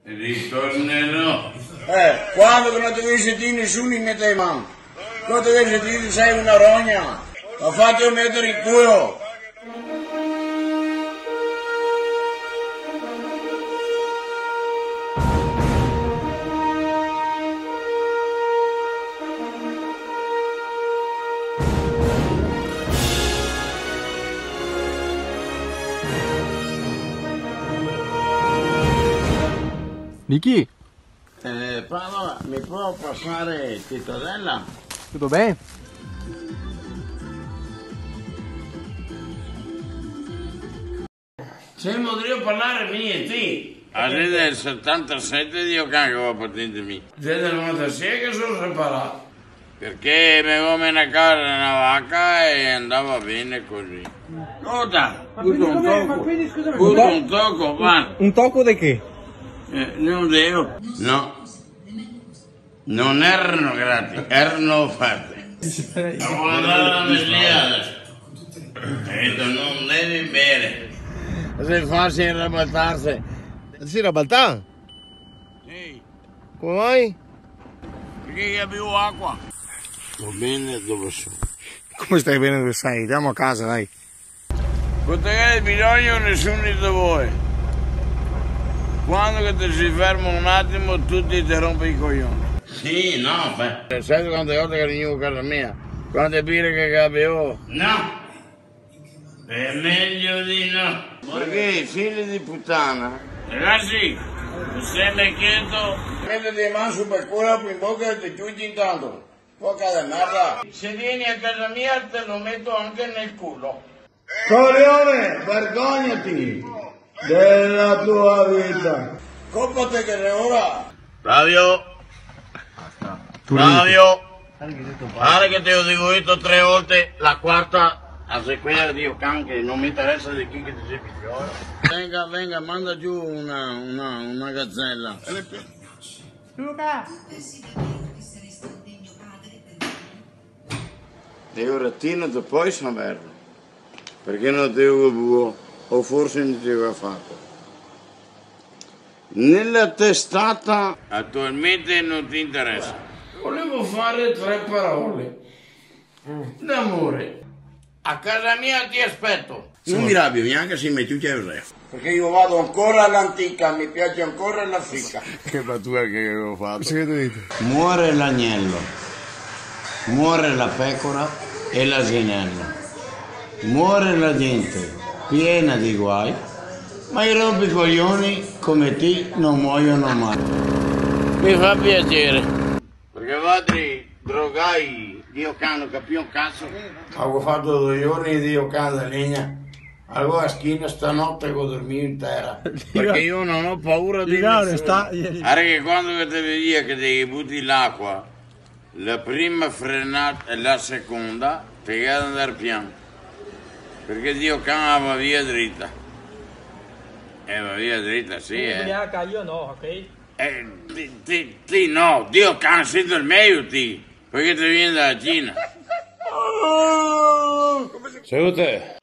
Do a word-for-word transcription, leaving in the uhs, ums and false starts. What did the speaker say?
Ritornerò. Eh, quando che no te ghe sentì nesuni meter le man? Quando te ghe sentì, te sei una rogna. Ma fate meter in culo. Nichi? Eh, Paolo, mi può passare Titodella? Tuto ben? Semo drio parlare mi e ti. Ah, xe del setantasete, Dio can, che go la patente mi. Xe del novantasie che so separà. Parché me go menà casa na vaca e andava ben cusì. Scolta, scusa un toco. Scusa un toco, va. Un toco de che? Eh, no devo. No. No erano gratis, erano oferte. Guarda la meliada. E no devi bere. Xe facile rabaltarse. Te si rabaltà? Sì. Come mai? Parché ghe xe più acua. Sto ben dove so. Come stai ben dove sei? Andiamo a casa, dai. Co te ghe bisogno, nesuni te vol. Quando che te si fermo un atimo, tuti te ronpe i coglioni. Sì, no, beh. Te senti quante volte che vegnivo a casa mia? Quante bire che gavevo? No. Xe mejo de no. Parché, figli de putana? Ragazzi, stai quieto. Metete le man su par el culo, apri in boca e te ciuci intanto. Poca de merda. Se vieni a casa mia te lo metto anche nel culo. Coglione, vergognati della tua vita. Copate che xe ora. Flavio. Flavio. Varda che te lo digo io tre volte, la quarta, la sequela, Dio can, che no me interesa de chi che te si figlio. Venga, venga, manda giù una, una, una gazzella. Luca! E ora ti no te pol saverlo, parché no te lo go buo, o forse no te lo ga fato. Nela testata. Attualmente no te interesa. Volevo fare tre parole d'amore. A casa mia te speto. No me rabio gnanca se i me ciucia Josef. Parché mi vado ancora a l'antica, me piaxe ancora la fica. Che batua che gavevo fato. Cosa che te dito? Muore l'agnello, muore la pecora e l'asinello, muore la gente piena di guai, ma i rompicoglioni come ti non muoiono mai. Me fa piaser. Parché valtri drogai, Dio can, no capì un cazo. Go fato do giorni, Dio can, de legna. Alora a schina, stanote go dormìo in tera. Parché mi no go paura de nesuni. Varda che quando che te vedìa che te buti l'acua, la prima frenata e la seconda, te ga da andar pian. Parché Dio can va via drita. Eh, va via drita, sì, eh. Ubriaca io no, ok? Eh, ti, ti, ti no, Dio can, senti el mejo ti, parché te vien da la Cina. Salute.